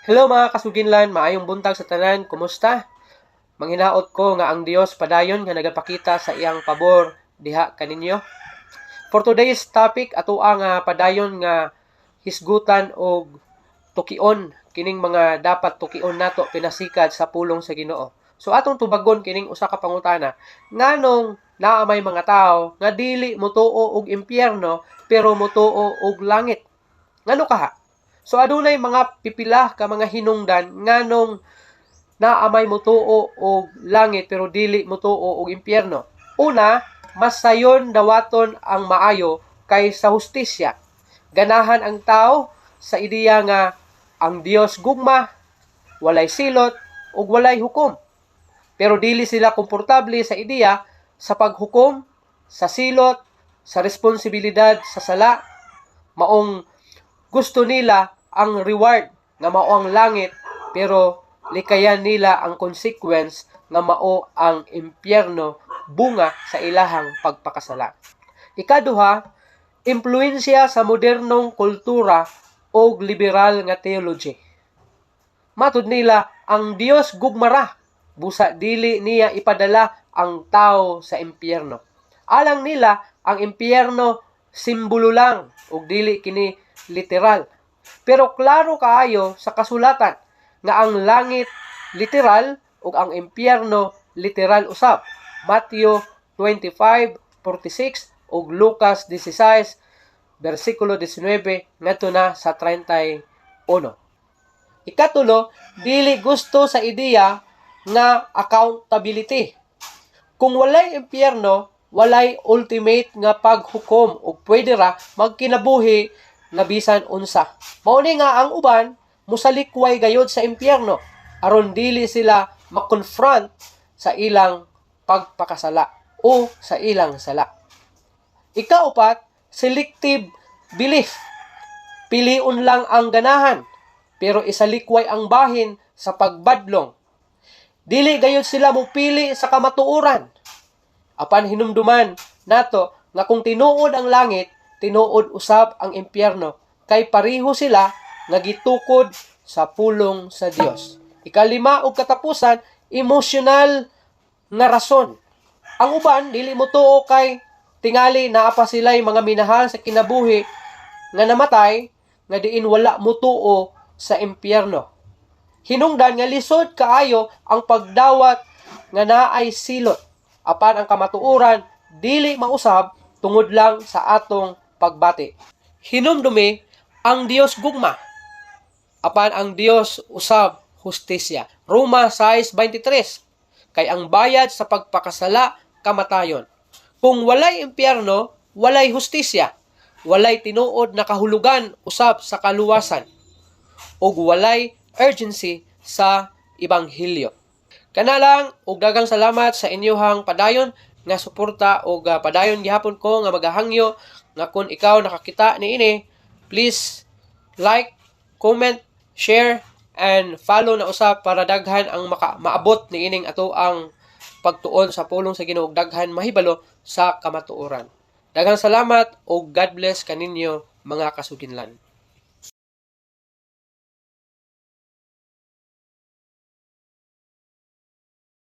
Hello, mga kasuginlan, maayong buntag sa tanan, kumusta? Manghinaot ko nga ang Dios padayon nga nagapakita sa iyang pabor diha kaninyo. For today's topic, ato ang padayon nga hisgutan og tukion kining mga dapat tukion nato pinasikad sa pulong sa Ginoo. So atong tubagon kining usa ka pangutana: nganong naa may mga tawo nga dili motuo og impyerno pero motuo og langit? Ngano kaha? So adunay mga pipila ka mga hinungdan nganong naa may motuo og langit pero dili motuo og impyerno. Una, mas sayon dawaton ang maayo kaysa hustisya. Ganahan ang tao sa ideya nga ang Dios gugma, walay silot ug walay hukom. Pero dili sila komportable sa ideya sa paghukom, sa silot, sa responsibilidad sa sala. Maong gusto nila ang reward nga mao ang langit, pero likayan nila ang consequence nga mao ang impyerno bunga sa ilahang pagpakasala. Ikaduha, impluwensya sa modernong kultura og liberal nga theology. Matud nila, ang Dios gugma ra, busa dili niya ipadala ang tao sa impyerno. Alang nila, ang impyerno simbolo lang ug dili kini literal. Pero klaro kaayo sa kasulatan nga ang langit literal ug ang impyerno literal usab. Matthew 25:46 ug Lucas 16 bersikulo 19 ngadto na sa 31. Ikatulo, dili gusto sa ideya nga accountability. Kung walay impyerno, walay ultimate nga paghukom ug pwede ra magkinabuhi nga bisan unsa. Mao ni nga ang uban mosalikway gayod sa impyerno aron dili sila ma-confront sa ilang pagpakasala o sa ilang sala. Ikaupat, selective belief. Piliun lang ang ganahan, pero isalikway ang bahin sa pagbadlong. Dili gayud sila mopili sa kamatuoran. Apan hinumduman nato nga kung tinuod ang langit, tinuod usab ang impyerno, kay pareho sila nga gitukod sa pulong sa Dios. Ikalima ug katapusan, emotional nga rason. Ang uban dili motuo kay tingali naa pa sila'y mga minahal sa kinabuhi nga namatay nga diin wala motuo sa impyerno. Hinungdan nga lisod kaayo ang pagdawat nga naay silot, apan ang kamatuoran dili mausab tungod lang sa atong pagbati. Hinumdumi, ang Dios gugma, apan ang Dios usab hustisya. Roma 6:23: "Kay ang bayad sa pagpakasala kamatayon." Kung walay impyerno, walay hustisya, walay tinuod na kahulugan usab sa kaluwasan, ug walay urgency sa ebanghelyo. Kana lang, ug daghang salamat sa inyuhang padayon nga suporta, ug padayon gihapon ko nga magahangyo nga kung ikaw nakakita niini, please like, comment, share and follow na usab para daghan ang maabot niining ato ang pagtuon sa pulong sa Ginoo ug daghan mahibalo sa kamatuoran. Daghang salamat ug God bless kaninyo, mga kasuginlan.